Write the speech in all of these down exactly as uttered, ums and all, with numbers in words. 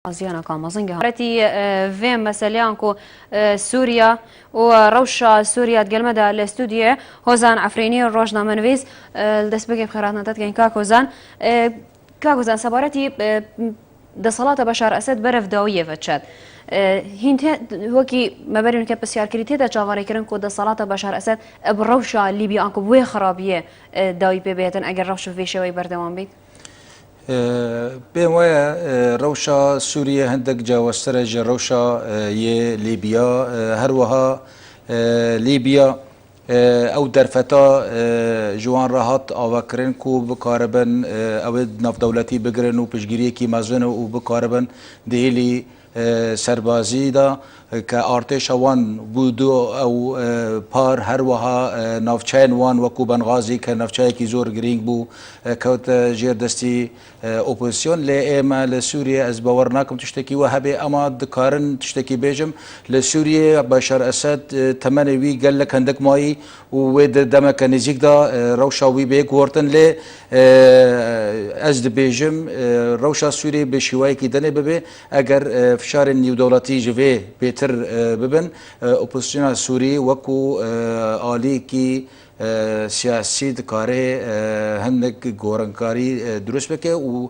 Aziyana ka mezin gihan. Retî, e, vê meseleyan ku, e, Sûriya û rewşa Sûriya digel me de li stûdyoyê Hozan Efrînî rojnamenivîs, e, li dest bigê bi xêr hatina te dikin kak Hozan. E, kak Hozan, sebaretî, e, desthilata Beşar Esed berev dawiyê ve çet. E, hîn tê, wekî me berî nike pisyar kirî, tête çaverêkirin ku desthilata Beşar Esed, e, bi rewşa Lîbya anku bi wê xirabiyê, e, dawî pê bihêtin eger rewş bi vê şêweyî berdewam bît? E, pê me ye, e, rewşa Sûriyê hindek cawaztir e ji rewşa, e, yê Lîbya. E, her wiha, e, Lîbya, e, ew derfeta, e, ji wan re hat avakirin ku bikaribin, e, ew ê navdewletî bigirin û piştgiriyekî mezin û bikaribin di hêlî, e, serbazî de, e, ke artêşa wan bû du ew, e, par, her wiha, e, navçeyên wan wekû Bengazî ke navçeyekî zor girîng bû, e, kewte jêr destî, e, opozîsyon. Lê ê me li Sûriyê, ez bawer nakim tiştekî we hebe, ema dikarin tiştekî bêjim. Li Sûriyê Beşar Esed, e, temenê wî gelek hindik mayî û wê di demeke nêzîk de, e, rewşa wî bê guhertin. Lê, e, ez dibêjim, e, rewşa Sûriyê bi şêweyekî dinê bibe, eger, e, fişarên nîwdewletî ji vê bêtir, e, bibin, e, opozîsyona Sûrî wekû, e, aliyekî, e, siyasî dikare, e, hinek gorinkarî, e, dirust bike û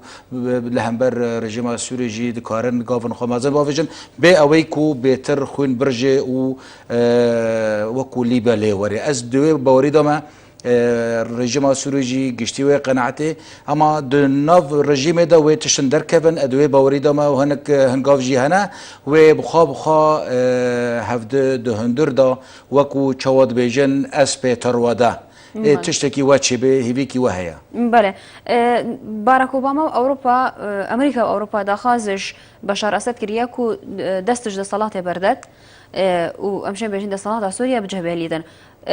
li hember, e, rejîma Sûrî jî dikarin gavin xwe mezin bavêjin. Bê ewey ku bêtir xwîn birje û, e, wekû Lîbya lê were. Ez di wê bawerî de me, e, rejîma Sûrî jî giştî wê qenaetê. Ema di nav rejîmê de wê tiştin derkevin, ez di wê bawerî de me û hinek, e, hingav jî hene. Wê bi xwe bi xwe, e, hevdi di hundir de wekû çawa dibêjin, ez pê terwa de. Ê, tiştekî we çêbê, hêvîkî we heye? Belê. E, Barack Obama û Ewropa, e, Amerîka û Ewropa daxwaz ji Beşar Esed kiriye ku, e, dest ji desthilatê berdet, e, û em şên bêjin desthilata Sûriye bi cih bêlîdin.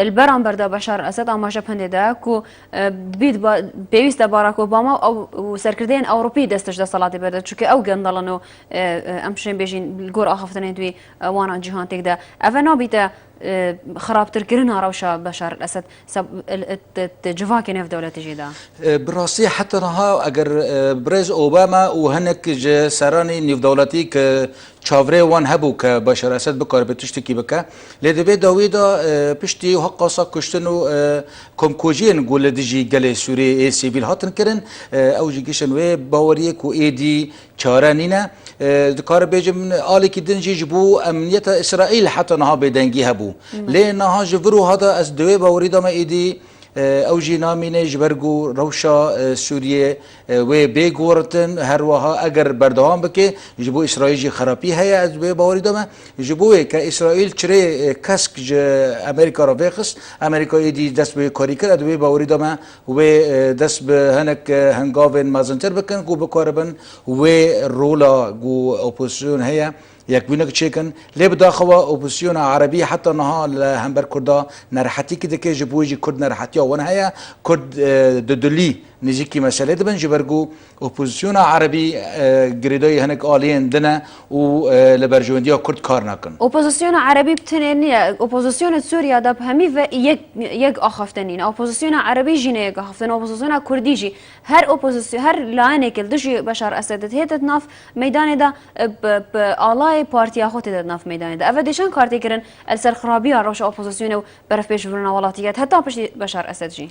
Li beramber de Beşar Esed amaje pendê de ku, e, bît ba-, pêwîst e Barack Obama ew, û serkirdeyên Ewropî dest ji desthilatê berdet. Çunke ew gendel in û, e, e, em şên bêjin li gor axaftinên wî, e, wana cîhan têk de. Ev e nabîte, e, xirabtirkirina rewşa Beşar Esed seb-, e, e, di, di civakê nêvdewletî jî de. E, bi rastî heta niha eger, e, birêz Obama û hinek ji seranî nêvdewletî ke çavrê wan hebû ke Beşar Esed bikaribe tiştekî bike, lê di vê dawî de, e, piştî heqasa kuştin û, e, komkujiyên ku li dijî gelê Sûriyê ê sivîl hatin kirin, e, ew jî gişin wê baweriyê ku êdî çare nîne. E, dikarim bêjim, alekî din jî ji bo emniyeta Îsraîl heta niha bêdengî hebû. Lê niha ji vir wiha de ez di wê bawerî de me êdî, e, ew jî namîne ji ber ku rewşa, e, Sûriyê, e, wê bê guhertin, her wiha eger berdewam bike, ji bo Îsraîl jî xerapî heye, ez di wê bawerî de me. Ji bo wê ke Îsraîl çirê, e, kesk ji Amerîka re vêxist, Amerîka êdî dest bi wê karî kir, ez di wê bawerî de me. Wê, e, dest bi hinek, e, hingavên mezintir bikin ku bikaribin wê rola ku opozîsyon heye, yekbûnek çêkin. Lê bi daxewa opozîsyona erebî heta niha li hember Kurda nerehetîkî dike, ji bo wê jî Kurd nerehetiya wan heye. Kurd, e, dudilî nêzîkî meselê dibin, ji ber ku opozîsyona erebî, e, girêdayî hinek aliyên din e û, e, li berjewendiya Kurd kar nakin. Opozîsyona erebî bi tenê niye. Opozîsyona Sûriya de bi hemî ve yek, yek axaftin nîne. Opozîsyona erebî jî ne yek axaftin. Opozîsyona Kurdî jî her opozîsyon, her layenekê li dijî Beşar Esed tête di nav meydanê de, e, bi, bi alayê partiya xwe tête di nav meydanê de. Ev e dêşan kar tê kirin, el ser xirabiya rewşa opozîsyonê û berevpêşbirina welatiyet heta piştî Beşar Esed jî.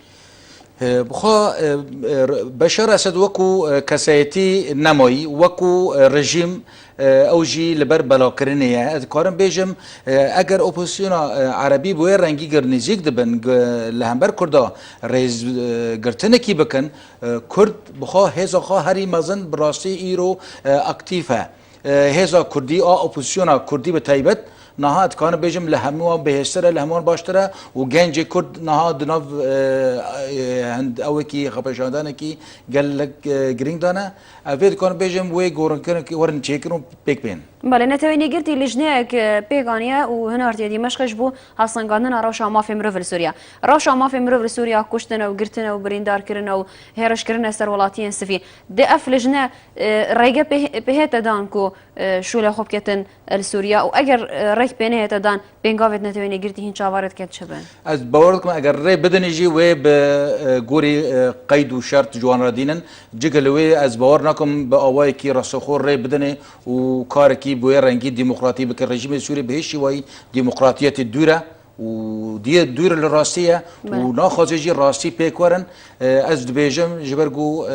E, bi xwe, e, e, Beşar Esed wekû, e, kesayetî nemayî, wekû, e, rejîm, e, ew jî li ber belakirinê ye. Ez dikarim bêjim, e, eger opozîsyona, e, erebî bi wê rengî gir nêzîk dibin, g-, li hember Kurda rêzgirtinekî bikin, e, Kurd bi xwe hêza xwe herî mezin bi rastî îro, e, aktîf e. E, hêza Kurdî a opozîsyona Kurdî bi taybet, niha dikarim bêjim li hemû wan bihêztir e, li hemû wan baştir e û gencê Kurd niha di nav, e, e, hind-, ewekî xwepeşandanekî gelek, e, girîng de ne. Ev vê dikarim bêjim wê gorinkirinekî werin çêkirin û pêk bên. Belê, Netewên Yekgirtî lijneyek, e, pêk aniye û hinartiye Dîmeşqê ji bo hevsengandina rewşa mafê mirov li Sûriye. Rewşa mafê mirov li Sûriye, kuştine û girtine û birîndarkirine û hêrişkirine ser welatiyên sivîl. Dê ev lijne, e, rêge pê-, pêhête dan ku, e, şûle xwe biketin li Sûriye û eger, e, rêk pê nehête dan, pêngavê di Netewên Yekgirtî hîn çaverê dike çi bin? Ez bawer dikim, eger rê bidinê jî wê bi, e, gorî, e, qeyd û şert ji wan re dînin. Cike li wê ez bawer nakim bi awayekî rastexwe rê bidinê û karekî bi wê rengî demokratî bike. Rejîmê Sûrî bi hêj şîwayî demokratiyetê dûr e û diyê dûr li rastî ye û Belê. naxwaze jî rastî pêk werin. E, ez dibêjim, ji ber ku, e,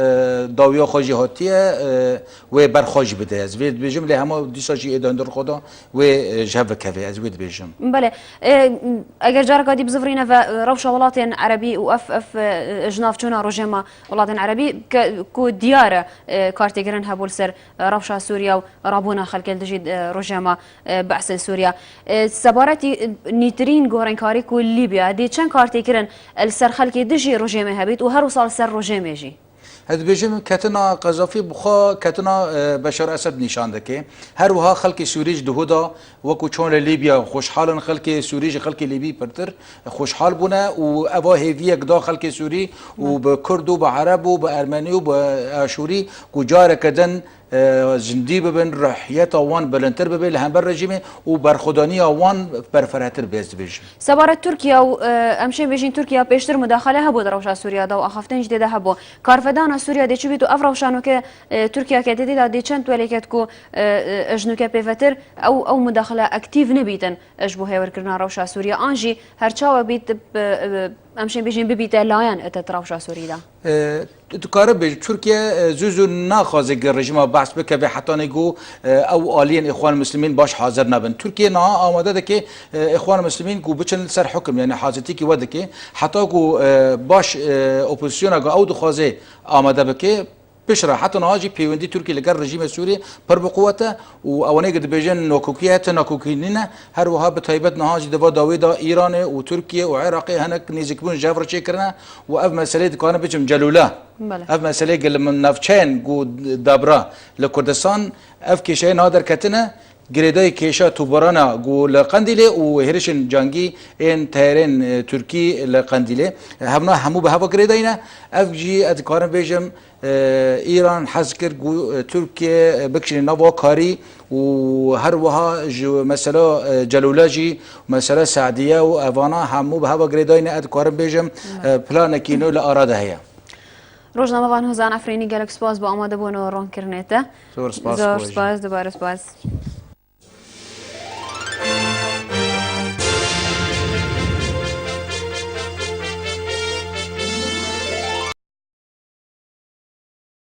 dawiya xwe jî hatiye, e, wê ber xwe jî bide. Ez vê dibêjim, lê hema dîsa jî êdandor xwe da wê, e, ji hev bikeve. Ez wê dibêjim. Belê. E, eger careka dî bizivirîne ve, e, rewşa welatên erebî û ev, ev, e, ji navçûna rojêma welatên erebî ke, ku diyar e, e, kartêkirin hebû li ser, e, rewşa Sûriye û rabûna xelkê li dijî, e, rojêma, e, Be'sê Sûriye. E, sebaretî, e, nîtirîn gorenkarî ku Lîbya dê çend kartêkirin li ser xelkê dijî rojêmê hebît û her wisa li ser rojêmê jî. Ez dibêjim, ketina Qezafî bi xwe ketina, e, Beşar Esed nîşan dike. Her wiha xelkê Sûrî ji duhu da, wekû çon li Lîbya xweşhal in, xelkê Sûrî ji xelkê Lîbî pirtir xweşhal bûne û eva hêviyek da xelkê Sûrî û bi Kurd û bi Ereb û bi Ermenî û bi Aşûrî ku careke din, e, zindî bibin, ruhiyeta wan bilindtir bibe li hember rejîmê û berxwedaniya wan berfirehtir be, ez dibêjim. Sebaret Tirkiye û, e, em şên bêjin Tirkiye pêştir mudaxele hebû di rewşa Sûriye de û axaftin jî tê de hebû. Karvedana Sûriye dê çi bît û ev rewşa nûke, e, Tirkiye ke tê de dê çend welê ket ku, e, e, ji nûke pêvetir ew, ew mudaxele aktîv nebîtin, e, ji bo hêwirkirina rewşa Sûriye an jî her çawa bît, e, e, em şên bêjin bibîte layan ete di rewşa Sûrî de? E, tu dikare bêj, Tirkiye, e, zû zû naxwaze gi rejîma Behs bikeve hetanî ku, e, ew aliyên Îxwan Muslimîn baş hazir nebin. Tirkiye niha amade dike, e, Îxwan Muslimîn ku biçin li ser hukim, yani hazirtîkî we dike. Heta ku, e, baş, e, opozisyona ku ew dixwaze amade bike, piştre heta niha jî pêwendî Tirkiye li gel rejîmê Sûrî pir bi quwet e û ewanê ku dibêjin nakokî hete nakokî nîne, her wiha bi taybet niha jî di va dawê de Îranê û Tirkiye û Iraqê hinek nêzîkbûn ji hev re çêkirine û ev meseleyê dikarin biçin celûle. Belê. Ev meseleyê ku li min navçeyên ku dabra li Kurdistan ev kêşeyê niha derketine, girêdayî kêşa tûbarana ku li Qendîlê û hêrişên cangî ên teyarên, e, Tirkî li Qendîlê. Hevna hemû bi heva girêdayî ne. Ev jî ez dikarim bêjim, e, Îran hez kir ku, e, Tirkiye, e, bikişîne nava karî û her wiha ji mesela, e, Celûle jî, mesela Seediye û evana hemû bi heva girêdayî ne. Ez dikarim bêjim, e, planekî nû li ara de heye. Rojnamevan Hozan Efrînî, gelek spas bo amadebûn û ronkirinê te. Zor spas, Zor spas, dubar spas.